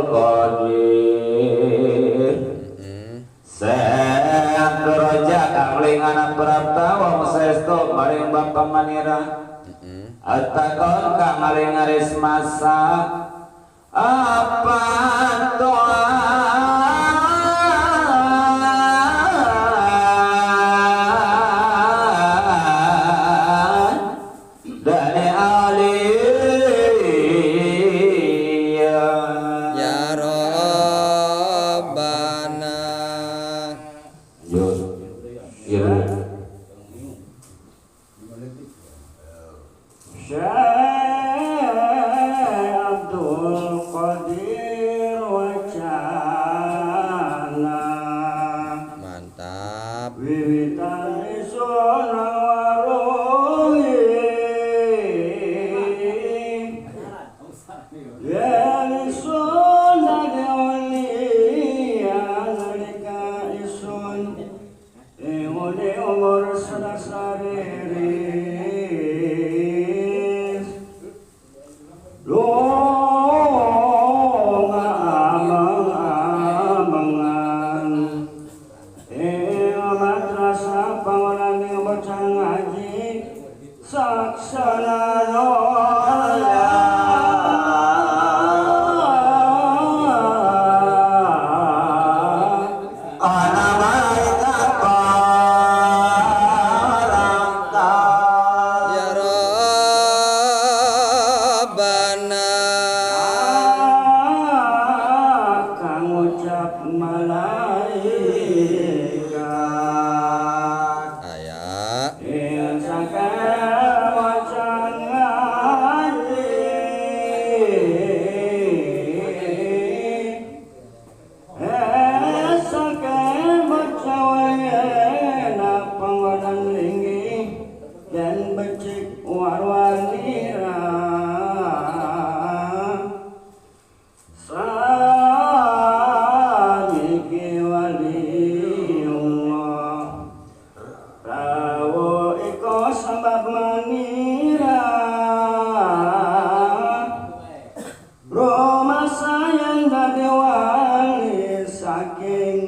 Qadir. Syekh Abdul Rajak kang lingana prapta wong saestu maring Bapak Manira. Atakon kang ngaring masa apa doa dari Aliyah Ya Rabbana. Yo, iya. Syekh Abdul Qadir Wacana. Mantap. Wiwitan isun waruhi yen isun dadi awliya nalika isun ingune umur sedasariris lunga ameng-amengan ing madrasah pangonane bocah ngaji saksana Ana malaikat barangka Ya Rabbana. Kang ucap malaikat Aya. ing sakel waca ngaji sakel maca wayana pangonan linggih dan becik warwanira saniki waliullah rawo iko sebab manira Roma sayang dadi wali saking